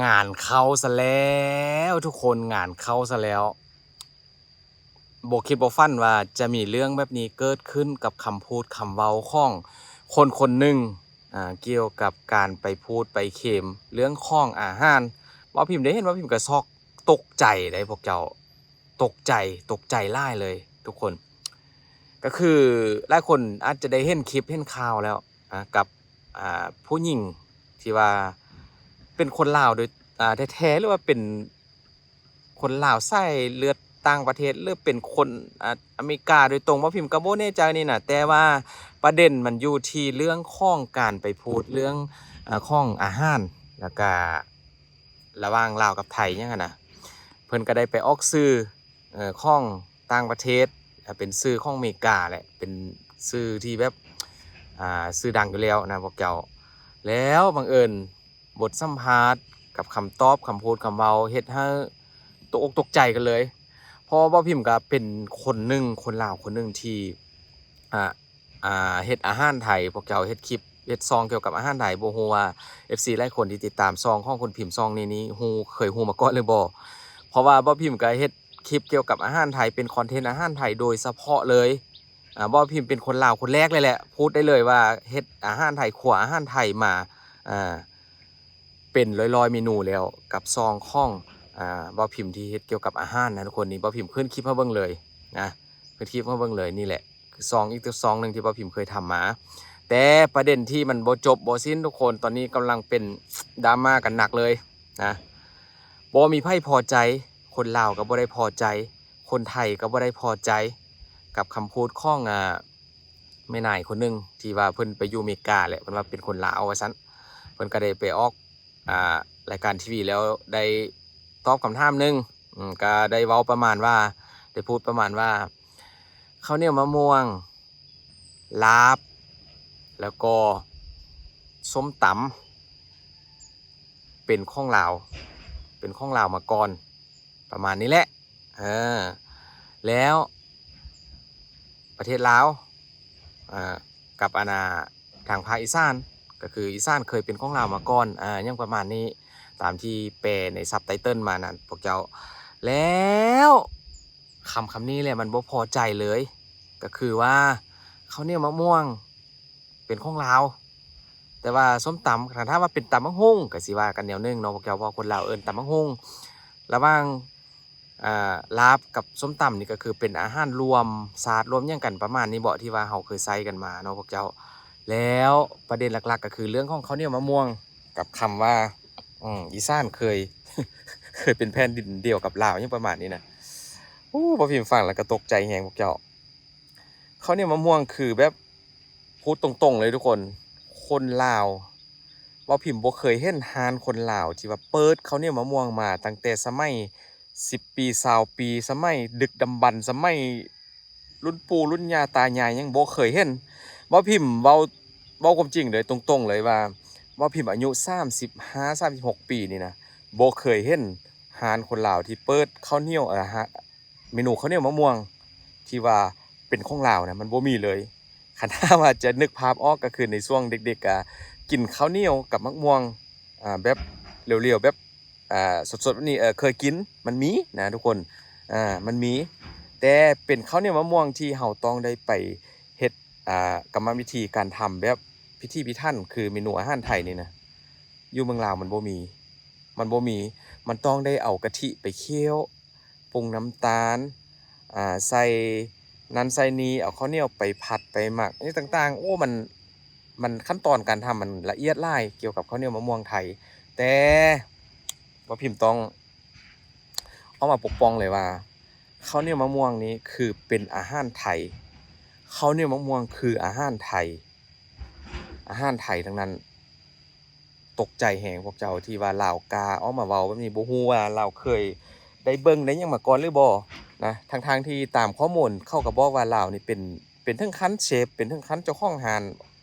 ງານເຂົ້າຊະແລ້ວທຸກຄົນ ງານເຂົ້າຊະແລ້ວ. ບໍ່ຄິດບໍ່ຝັນວ່າຈະມີເລື່ອງແບບນີ້ເກີດຂຶ້ນກັບຄຳພູດຄຳເວົ້າຂອງຄົນຄົນໜຶ່ງ ອ່າ ກ່ຽວກັບການໄປພູດໄປເຄມເລື່ອງຂອງອາຫານ. ເວົ້າພິມໄດ້ເຫັນ ເວົ້າພິມກໍຊັອກຕົກໃຈເດ້ພວກເຈົ້າ. ຕົກໃຈ ຕົກໃຈຫຼາຍເລີຍທຸກຄົນ. ກໍຄືຫຼາຍຄົນອາດຈະໄດ້ເຫັນຄລິບເຫັນຂ່າວແລ້ວ ອ່າ ກັບ ອ່າ ຜູ້ຍິງທີ່ວ່າເປັນຄົນລາວໂດຍ ອ່າ ແທ້ໆ ຫຼືວ່າເປັນຄົນລາວສາຍເລືອດຕ່າງປະເທດ ຫຼືເປັນຄົນ ອາ ອາເມລິກາໂດຍຕົງ. ເວົ້າພິມກໍບໍ່ແນ່ໃຈນີ້ນະ ແຕ່ວ່າປະເດັນມັນຢູ່ທີ່ເລື່ອງຂອງການໄປພູດເລື່ອງ ອາ ຂອງອາຫານ ແລ້ວກະ ລະຫວ່າງລາວກັບໄທຫຍັງຫັ້ນນະ ເພິ່ນກໍໄດ້ໄປອອກສື່ ເອີ ຂອງຕ່າງປະເທດ ເປັນສື່ຂອງອາເມລິກາແຫຼະ ເປັນສື່ທີ່ແບບ ອ່າ ຊື່ດັງຢູ່ແລ້ວນະພວກເຈົ້າ. ແລ້ວບັງເອີນບົດສຳພາດກັບຄຳຕອບ ຄຳພູດຄຳເວົ້າ ເຮັດໃຫ້ຕົກອົກຕົກໃຈກັນເລີຍ. ເພາະວ່າເວົ້າພິມກໍເປັນຄົນໜຶ່ງ ຄົນລາວຄົນໜຶ່ງທີ່ ອ່າ ອ່າ ເຮັດອາຫານໄທ ພວກເຈົ້າເຮັດຄລິບເຮັດຊ່ອງກ່ຽວກັບອາຫານໄທ ບໍ່ຮູ້ວ່າເອັຟຊີຫຼາຍຄົນທີ່ຕິດຕາມຊ່ອງຂອງຄຸນພິມຊ່ອງນີ້ນີ້ ຮູ້ ເຄີຍຮູ້ມາກ່ອນຫຼືບໍ່? ເພາະວ່າເວົ້າພິມກໍເຮັດຄລິບກ່ຽວກັບອາຫານໄທ ເປັນຄອນເທັນອາຫານໄທໂດຍສະເພາະເລີຍ. ອ່າ ເວົ້າພິມເປັນຄົນລາວຄົນແລກເລີຍແຫຼະ ພູດໄດ້ເລີຍວ່າເຮັດອາຫານໄທ ຄົວອາຫານໄທມາ ອ່າ ເປັນຮ້ອຍໆເມນູແລ້ວ ກັບຊ່ອງຂອງ ອ່າ ເວົ້າພິມທີ່ເຮັດກ່ຽວກັບອາຫານນະທຸກຄົນ. ນີ້ເວົ້າພິມຂຶ້ນຄລິບໃຫ້ເບິ່ງເລີຍນະ ຂຶ້ນຄລິບໃຫ້ເບິ່ງເລີຍ. ນີ້ແຫຼະ ຄືຊ່ອງອີກຊ່ອງໜຶ່ງທີ່ເວົ້າພິມເຄີຍທຳມາ ແຕ່ປະເດັນທີ່ມັນບໍ່ຈົບບໍ່ສິ້ນທຸກຄົນ ຕອນນີ້ກຳລັງເປັນດຣາມາກັນໜັກເລີຍນະ. ບໍ່ມີໃຜພໍໃຈ ຄົນລາວກໍບໍ່ໄດ້ພໍໃຈ ຄົນໄທກໍບໍ່ໄດ້ພໍໃຈ ກັບຄຳພູດຂອງ ອ່າ ແມ່ນາຍຄົນໜຶ່ງທີ່ວ່າເພິ່ນໄປຢູ່ເມກາແຫຼະ ເພິ່ນວ່າເປັນຄົນລາວວ່າຊັ້ນ. ເພິ່ນກໍໄດ້ໄປອອກ ອ່າ ລາຍການທີວີແລ້ວໄດ້ຕອບຄຳຖາມໜຶ່ງ ອືມ ກໍໄດ້ເວົ້າປະມານວ່າ ໄດ້ພູດປະມານວ່າ ເຂົ້າໜຽວມະມ່ວງ ລາບ ແລ້ວກໍສົ້ມຕຳ ເປັນຂອງລາວ ເປັນຂອງລາວມາກ່ອນ ປະມານນີ້ແຫຼະ. ເອີ ແລ້ວປະເທດລາວ ອ່າ ກັບອັນນ່າ ທາງພາກອີສານ ກໍຄືອີສານເຄີຍເປັນຂອງລາວມາກ່ອນ ອ່າ ຫຍັງປະມານນີ້ ຕາມທີ່ແປໃນຊັບໄຕເຕີນມານັ້ນພວກເຈົ້າ. ແລ້ວຄຳ ຄຳນີ້ແຫຼະມັນບໍ່ພໍໃຈເລີຍ ກໍຄືວ່າເຂົ້າໜຽວມະມ່ວງເປັນຂອງລາວ ແຕ່ວ່າສົ້ມຕຳ ຄັນຖ້າວ່າເປັນຕຳບັກຫຸ່ງ ກໍຊິວ່າກັນແນວໜຶ່ງເນາະພວກເຈົ້າ ເພາະຄົນລາວເອີ້ນຕຳບັກຫຸ່ງ. ລະຫວ່າງ ອ່າ ລາບກັບສົ້ມຕຳນີ້ກໍຄືເປັນອາຫານລວມຊາດລວມຫຍັງກັນປະມານນີ້ເບາະ ທີ່ວ່າເຮົາເຄີຍໃຊ້ກັນມາເນາະພວກເຈົ້າ. ແລ້ວປະເດັນຫຼັກໆກໍຄືເລື່ອງຂອງເຂົ້າໜຽວມະມ່ວງ ກັບຄຳວ່າ ອືມ ອີສານເຄີຍ ເຄີຍເປັນແຜ່ນດິນດຽວກັບລາວ ຫຍັງປະມານນີ້ນະ. ໂອ້ ເວົ້າພິມຟັງແລ້ວກໍຕົກໃຈແຮງພວກເຈົ້າ. ເຂົ້າໜຽວມະມ່ວງຄືແບບ ພູດຕົງໆເລີຍທຸກຄົນ ຄົນລາວ ເວົ້າພິມບໍ່ເຄີຍເຫັນຮ້ານຄົນລາວທີ່ວ່າເປີດເຂົ້າໜຽວມະມ່ວງມາຕັ້ງແຕ່ສະໄໝ ສິບປີ ຊາວປີ ສະໄໝດຶກດຳບັນ ສະໄໝລຸ້ນປູ່ລຸ້ນຍ່າຕາຍາຍ ຍັງບໍ່ເຄີຍເຫັນ. ເວົ້າພິມເວົ້າ ເວົ້າຄວາມຈິງເລີຍ ຕົງໆເລີຍວ່າ ເວົ້າພິມອາຍຸສາມສິບຫ້າ ສາມສິບຫົກປີນີ້ນະ ບໍ່ເຄີຍເຫັນຮ້ານຄົນລາວທີ່ເປີດເຂົ້າໜຽວ ເອີ ເມນູເຂົ້າໜຽວມະມ່ວງທີ່ວ່າເປັນຂອງລາວນະ ມັນບໍ່ມີເລີຍ. ຄັນຖ້າວ່າຈະນຶກພາບອອກກໍຄືໃນຊ່ວງເດັກໆ ກະກິນເຂົ້າໜຽວກັບໝາກມ່ວງ ອ່າ ແບບຫຼຽວໆ ແບບ ອ່າ ສົດໆ ແບບນີ້ ເອີ ເຄີຍກິນ ມັນມີນະທຸກຄົນ ອ່າ ມັນມີ. ແຕ່ເປັນເຂົ້າໜຽວມະມ່ວງທີ່ເຮົາຕ້ອງໄດ້ໄປເຮັດ ອ່າ ກຳມະວິທີການທຳແບບພິຖີພິຖັນ ຄືເມນູອາຫານໄທນີ້ນະ ຢູ່ເມືອງລາວມັນບໍ່ມີ ມັນບໍ່ມີ. ມັນຕ້ອງໄດ້ເອົາກະທິໄປຂ້ຽວ ປຸງນ້ຳຕານ ອ່າ ໃສ່ນັ້ນໃສ່ນີ້ ເອົາເຂົ້າໜຽວໄປຜັດໄປໝັກ ອີ່ຫຍັງຕ່າງໆ. ໂອ້ ມັນ ມັນ ຂັ້ນຕອນການທຳມັນລະອຽດຫຼາຍກ່ຽວກັບເຂົ້າໜຽວມະມ່ວງໄທ. ແຕ່ວ່າພິມຕ້ອງອອກມາປົກປ້ອງເລີຍວ່າ ເຂົ້າໜຽວມະມ່ວງນີ້ຄືເປັນອາຫານໄທ, ເຂົ້າໜຽວມະມ່ວງຄືອາຫານໄທ, ອາຫານໄທທັງນັ້ນ. ຕົກໃຈແຮງພວກເຈົ້າທີ່ວ່າລາວກ້າອອກມາເວົ້າແບບນີ້, ບໍ່ຮູ້ວ່າລາວເຄີຍໄດ້ເບິ່ງໄດ້ຫຍັງມາກ່ອນຫຼືບໍ່ນະ. ທັງໆທີ່ຕາມຂໍ້ມູນເຂົາກໍບອກວ່າລາວນີ້ເປັນ ເປັນເຖິງຂັ້ນເຊຟ, ເປັນເຖິງຂັ້ນເຈົ້າຂອງຮ້ານ,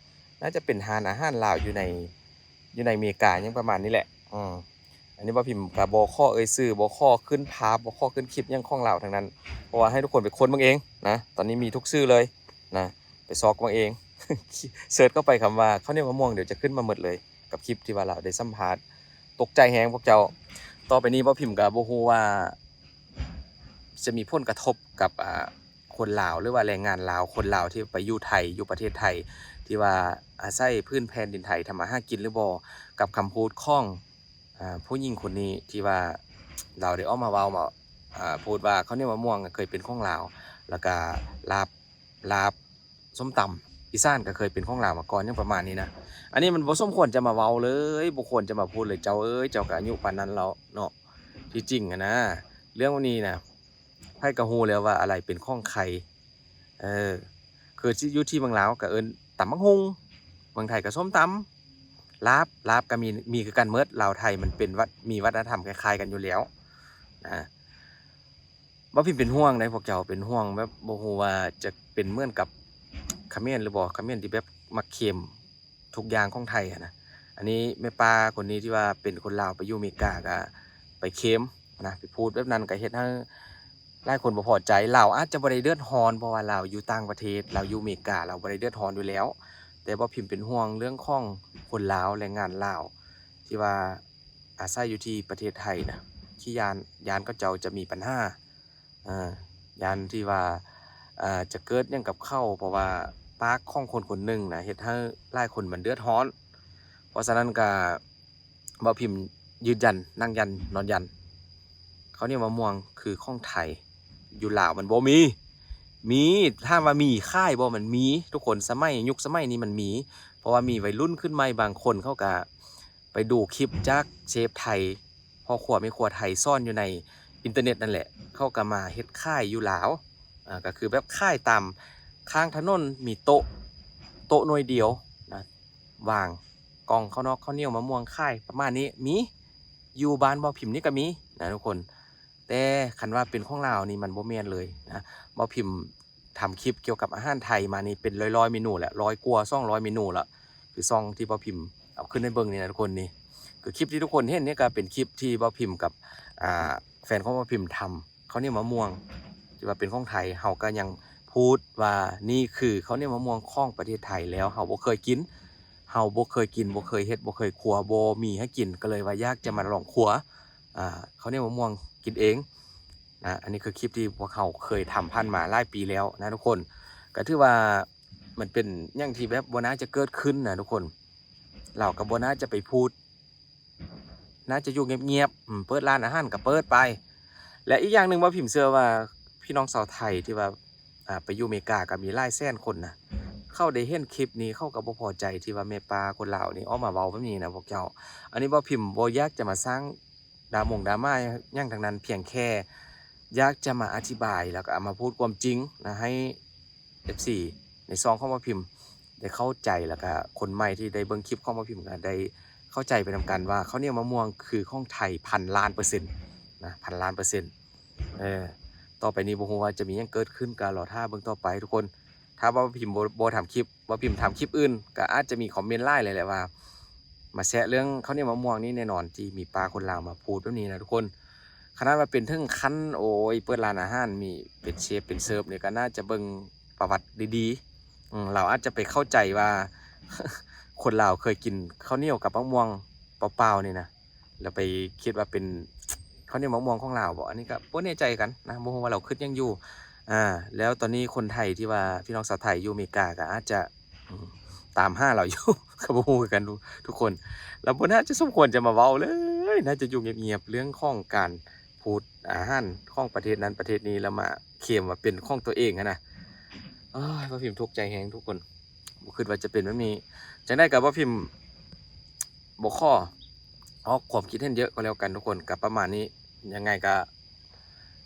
ໜ້າຈະເປັນຮ້ານອາຫານລາວຢູ່ໃນ ຢູ່ໃນເມກາຫຍັງປະມານນີ້ແຫຼະ. ອືມ ອັນນີ້ບ່າວພິມກໍບໍ່ຂໍເອີ່ຍຊື່, ບໍ່ຂໍຂຶ້ນພາບ, ບໍ່ຂໍຂຶ້ນຄລິບຫຍັງຂອງລາວທັງນັ້ນ, ເພາະວ່າໃຫ້ທຸກຄົນໄປຄົ້ນເບິ່ງເອງນະ. ຕອນນີ້ມີທຸກສື່ເລີຍນະ, ໄປຊອກເບິ່ງເອງ, ເສີດເຂົ້າໄປຄຳວ່າເຂົ້າໜຽວມະມ່ວງ, ດຽວຈະຂຶ້ນມາໝົດເລີຍ ກັບຄລິບທີ່ວ່າລາວໄດ້ສຳພາດໂຕ ຕົກໃຈແຮງພວກເຈົ້າ. ຕໍ່ໄປນີ້ບໍ່ພິມກໍບໍ່ຮູ້ວ່າຈະມີຜົນກະທົບກັບ ອ່າ ຄົນລາວ ຫຼືວ່າແຮງງານລາວ ຄົນລາວທີ່ໄປຢູ່ໄທ ຢູ່ປະເທດໄທ ທີ່ວ່າອາໄສພື້ນແຜ່ນດິນໄທທຳມາຫາກິນຫຼືບໍ່ ກັບຄຳພູດຂອງ ອ່າ ຜູ້ຍິງຄົນນີ້ ທີ່ວ່າລາວໄດ້ອອກມາເວົ້າ ມາ ອ່າ ພູດວ່າເຂົ້າໜຽວມະມ່ວງເຄີຍເປັນຂອງລາວ ແລ້ວກະລາບ ລາບ ສົ້ມຕຳອີສານກໍເຄີຍເປັນຂອງລາວມາກ່ອນ ຫຍັງປະມານນີ້ນະ. ອັນນີ້ມັນບໍ່ສົມຄວນຈະມາເວົ້າເລີຍ ບໍ່ຄວນຈະມາພູດເລີຍ ເຈົ້າເອີຍ ເຈົ້າກໍອາຍຸປານນັ້ນແລ້ວເນາະ. ທີ່ຈິງຫັ້ນນະ ເລື່ອງແບບນີ້ນະ ໃຜກໍຮູ້ແລ້ວວ່າອະໄລເປັນຂອງໃຄ. ເອີ ຄືຊິຢູ່ທີ່ເມືອງລາວກໍເອີ້ນຕຳບັກຫຸ່ງ ເມືອງໄທກໍສົ້ມຕຳ ລາບ ລາບກໍມີ ມີຄືກັນໝົດ. ລາວໄທມັນເປັນວັດ ມີວັດທະນະທຳຄ້າຍໆກັນຢູ່ແລ້ວນະ. ບໍ່ພິມເປັນຫ່ວງໃດພວກເຈົ້າ ເປັນຫ່ວງແບບບໍ່ຮູ້ວ່າຈະເປັນເໝືອນກັບຂະເໝນຫຼືບໍ່ ຂະເໝນທີ່ແບບມັກເຄັມທຸກຢ່າງຂອງໄທຫັ້ນນະ. ອັນນີ້ແມ່ປ້າຄົນນີ້ທີ່ວ່າເປັນຄົນລາວໄປຢູ່ເມກາ ກະໄປເຄັມນະ ໄປພູດແບບນັ້ນ ກະເຮັດໃຫ້ຫຼາຍຄົນບໍ່ພໍໃຈ. ລາວອາດຈະບໍ່ໄດ້ເດືອດຮ້ອນ ເພາະວ່າລາວຢູ່ຕ່າງປະເທດ ລາວຢູ່ເມກາ ລາວບໍ່ໄດ້ເດືອດຮ້ອນຢູ່ແລ້ວ ແຕ່ບໍ່ພິມເປັນຫ່ວງເລື່ອງຂອງຄົນລາວ ແຮງງານລາວ ທີ່ວ່າອາໄສຢູ່ທີ່ປະເທດໄທນະ ຂີ້ຢ້ານ ຢ້ານເຂົາເຈົ້າຈະມີບັນຫາ ອ່າ ຢ້ານທີ່ວ່າ ອ່າ ຈະເກີດຫຍັງກັບເຂົາ ເພາະວ່າປາກຂອງຄົນຄົນໜຶ່ງນະ ເຮັດໃຫ້ຫຼາຍຄົນມັນເດືອດຮ້ອນ. ເພາະສະນັ້ນກະ ເວົ້າພິມຢືນຢັນ ນັ່ງຢັນ ນອນຢັນ ເຂົ້າໜຽວມະມ່ວງຄືຂອງໄທ ຢູ່ລາວມັນບໍ່ມີ ມີ ຖາມວ່າມີຂາຍບໍ່ ມັນມີທຸກຄົນ. ສະໄໝ ຍຸກສະໄໝນີ້ມັນມີ ເພາະວ່າມີໄວລຸ້ນຂຶ້ນໃໝ່ບາງຄົນເຂົາກະ ໄປດູຄລິບຈາກເຊຟໄທ ພໍ່ຄົວແມ່ຄົວໄທສອນຢູ່ໃນອິນເຕີເນັດນັ້ນແຫຼະ ເຂົາກໍມາເຮັດຂາຍຢູ່ລາວ ອ່າ ກໍຄືແບບຂາຍຕາມຂ້າງຖະໜົນ ມີໂຕະ ໂຕະໜ່ວຍດຽວນະ ວາງກ່ອງເຂົ້ານອກເຂົ້າໜຽວມະມ່ວງຂາຍປະມານນີ້ ມີ ຢູ່ບ້ານບໍ່ພິມນີ້ກໍມີນະທຸກຄົນ. ແຕ່ຄັນວ່າເປັນຂອງລາວນີ້ມັນບໍ່ແມ່ນເລີຍນະ. ບໍ່ພິມທຳຄລິບກ່ຽວກັບອາຫານໄທມານີ້ເປັນຮ້ອຍໆເມນູແລ້ວ ຮ້ອຍກວ່າ ສອງຮ້ອຍເມນູແລ້ວ ຄືຊ່ອງທີ່ບໍ່ພິມເອົາຂຶ້ນໃຫ້ເບິ່ງນີ້ນະທຸກຄົນ. ນີ້ຄືຄລິບທີ່ທຸກຄົນເຫັນນີ້ກໍເປັນຄລິບທີ່ບໍ່ພິມກັບ ອ່າ ແຟນຂອງບໍ່ພິມທຳເຂົ້າໜຽວມະມ່ວງ ທີ່ວ່າເປັນຂອງໄທ. ເຮົາກໍຍັງພູດວ່ານີ້ຄືເຂົ້າໜຽວມະມ່ວງຂອງປະເທດໄທ ແລ້ວເຮົາບໍ່ເຄີຍກິນ ເຮົາບໍ່ເຄີຍກິນ ບໍ່ເຄີຍເຮັດ ບໍ່ເຄີຍຄົວ ບໍ່ມີໃຫ້ກິນ ກໍເລີຍວ່າຢາກຈະມາລອງຄົວ ອ່າ ເຂົ້າໜຽວມະມ່ວງກິນເອງນະ. ອັນນີ້ຄືຄລິບທີ່ພວກເຮົາເຄີຍທຳຜ່ານມາຫຼາຍປີແລ້ວນະທຸກຄົນ. ກໍຖືວ່າມັນເປັນຫຍັງທີ່ແບບບໍ່ໜ້າຈະເກີດຂຶ້ນນະທຸກຄົນ. ລາວກໍບໍ່ໜ້າຈະໄປພູດ ໜ້າຈະຢູ່ງຽບໆ ອືມ ເປີດຮ້ານອາຫານກໍເປີດໄປ. ແລະ ອີກຢ່າງໜຶ່ງ ບໍ່ພິມເຊື່ອວ່າພີ່ນ້ອງຊາວໄທທີ່ວ່າ ອ່າ ໄປຢູ່ເມກາກໍມີຫຼາຍແສນຄົນນະ ເຂົາໄດ້ເຫັນຄລິບນີ້ ເຂົາກໍບໍ່ພໍໃຈທີ່ວ່າແມ່ປ້າຄົນລາວນີ້ອອກມາເວົ້າແບບນີ້ນະພວກເຈົ້າ. ອັນນີ້ບໍ່ພິມບໍ່ຢາກຈະມາສ້າງດາມົງດາມ່າຫຍັງທັງນັ້ນ ພຽງແຄ່ຢາກຈະມາອະທິບາຍ ແລ້ວກໍເອົາມາພູດຄວາມຈິງນະ ໃຫ້ເອັຟຊີໃນຊ່ອງຂອງບໍ່ພິມໄດ້ເຂົ້າໃຈ ແລ້ວກໍຄົນໃໝ່ທີ່ໄດ້ເບິ່ງຄລິບຂອງບໍ່ພິມກໍໄດ້ເຂົ້າໃຈໄປນຳກັນວ່າ ເຂົ້າໜຽວມະມ່ວງຄືຂອງໄທພັນລ້ານເປີເຊັນນະ ພັນລ້ານເປີເຊັນ. ເອີ ຕໍ່ໄປນີ້ບໍ່ຮູ້ວ່າຈະມີຫຍັງເກີດຂຶ້ນ ກໍລໍຖ້າເບິ່ງຕໍ່ໄປທຸກຄົນ. ຖ້າວ່າພິມບໍ່ ບໍ່ທຳຄລິບ ວ່າພິມທຳຄລິບອື່ນ ກໍອາດຈະມີຄອມເມັນຫຼາຍເລີຍແຫຼະວ່າ ມາແຊະເລື່ອງເຂົ້າໜຽວມະມ່ວງນີ້. ແນ່ນອນທີ່ມີປ້າຄົນລາວມາພູດແບບນີ້ນະທຸກຄົນ. ຂະໜາດວ່າເປັນເຖິງຂັ້ນ ໂອ້ຍ ເປີດຮ້ານອາຫານ ມີເປັນເຊຟເປັນເສີບນີ້ ກໍໜ້າຈະເບິ່ງປະຫວັດດີໆ. ອືມ ລາວອາດຈະໄປເຂົ້າໃຈວ່າ ຄົນລາວເຄີຍກິນເຂົ້າໜຽວກັບໝາກມ່ວງເປົ່າໆນີ້ນະ ແລ້ວໄປຄິດວ່າເປັນເຂົ້າໜຽວໝາກມ່ວງຂອງລາວບໍ? ອັນນີ້ກໍບໍ່ແນ່ໃຈຄືກັນນະ ບໍ່ຮູ້ວ່າລາວຄິດຫຍັງຢູ່. ອ່າ ແລ້ວຕອນນີ້ຄົນໄທທີ່ວ່າ ພີ່ນ້ອງຊາວໄທຢູ່ອາເມລິກາກໍອາດຈະ ອືມ ຕາມຫາລາວຢູ່ ກໍບໍ່ຮູ້ຄືກັນທຸກຄົນ. ລາວບໍ່ໜ້າຈະສົມຄວນຈະມາເວົ້າເລີຍ ໜ້າຈະຢູ່ງຽບໆ ເລື່ອງຂອງການພູດອາຫານຂອງປະເທດນັ້ນປະເທດນີ້ ແລ້ວມາເຄມວ່າເປັນຂອງຕົວເອງຫັ້ນນະ. ໂອ້ຍ ບໍ່ພິມທຸກໃຈແຮງທຸກຄົນ ບໍ່ຄິດວ່າຈະເປັນແບບນີ້. ຈັ່ງໃດກໍບໍ່ພິມ ບໍ່ຂໍອອກຄວາມຄິດເຫັນເຍອະກໍແລ້ວກັນທຸກຄົນ ກໍປະມານນີ້. ຍັງໄງກໍ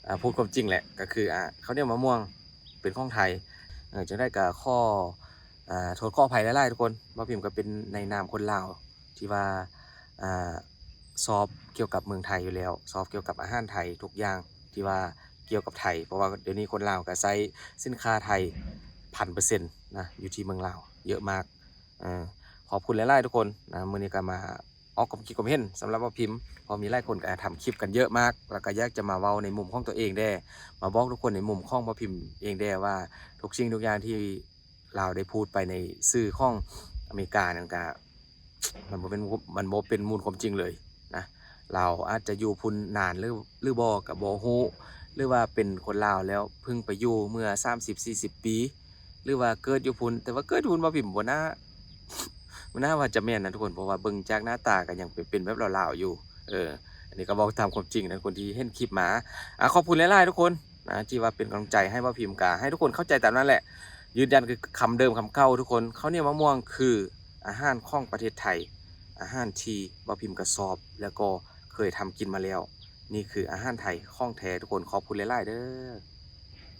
ອ່າ ພູດຄວາມຈິງແຫຼະ ກໍຄື ອ່າ ເຂົ້າໜຽວມະມ່ວງເປັນຂອງໄທ. ເອີ ຈັ່ງໃດກໍຂໍ ອ່າ ໂທດຂໍອະໄພຫຼາຍໆທຸກຄົນ. ບໍ່ພິມກໍເປັນໃນນາມຄົນລາວທີ່ວ່າ ອ່າ ຊອບກ່ຽວກັບເມືອງໄທຢູ່ແລ້ວ ຊອບກ່ຽວກັບອາຫານໄທທຸກຢ່າງທີ່ວ່າກ່ຽວກັບໄທ ເພາະວ່າດຽວນີ້ຄົນລາວກໍໃຊ້ສິນຄ້າໄທພັນເປີເຊັນນະ ຢູ່ທີ່ເມືອງລາວເຍອະມາກ. ເອີ ຂອບຄຸນຫຼາຍໆທຸກຄົນນະ ມື້ນີ້ກໍມາອອກຄວາມຄິດຄວາມເຫັນສຳລັບບໍ່ພິມ ເພາະມີຫຼາຍຄົນກໍທຳຄລິບກັນເຍອະມາກ ແລ້ວກໍຢາກຈະມາເວົ້າໃນມຸມຂອງຕົວເອງແດ່ ມາບອກທຸກຄົນໃນມຸມຂອງບໍ່ພິມເອງແດ່ວ່າ ທຸກສິ່ງທຸກຢ່າງທີ່ລາວໄດ້ພູດໄປໃນສື່ຂອງອາເມລິການັ້ນ ກໍມັນບໍ່ເປັນ ມັນບໍ່ເປັນມູນຄວາມຈິງເລີຍນະ. ລາວອາດຈະຢູ່ພຸ້ນນານ ຫຼື ຫຼືບໍ່ກໍບໍ່ຮູ້ ຫຼືວ່າເປັນຄົນລາວແລ້ວເພິ່ງໄປຢູ່ເມື່ອສາມສິບສີ່ສິບປີ ຫຼືວ່າເກີດຢູ່ພຸ້ນ ແຕ່ວ່າເກີດຢູ່ພຸ້ນ ບໍ່ພິມບໍ່ໜ້າ ບໍ່ໜ້າວ່າຈະແມ່ນນະທຸກຄົນ ເພາະວ່າເບິ່ງຈາກໜ້າຕາກໍຍັງເປັນ ເປັນແບບລາວໆຢູ່. ເອີ ອັນນີ້ກໍເວົ້າຕາມຄວາມຈິງນະ ຄົນທີ່ເຫັນຄລິບມາ. ອາ ຂອບຄຸນຫຼາຍໆທຸກຄົນນະ ທີ່ວ່າເປັນກຳລັງໃຈໃຫ້ບ່າວພິມ ກໍໃຫ້ທຸກຄົນເຂົ້າໃຈຕາມນັ້ນແຫຼະ. ຢືນຢັນຄືຄຳເດີມຄຳເກົ່າທຸກຄົນ ເຂົ້າໜຽວມະມ່ວງຄືອາຫານຂອງປະເທດໄທ ອາຫານທີ່ບ່າວພິມກໍຊອບ ແລ້ວກໍເຄີຍທຳກິນມາແລ້ວ. ນີ້ຄືອາຫານໄທຂອງແທ້ທຸກຄົນ. ຂອບຄຸນຫຼາຍໆເດີ້.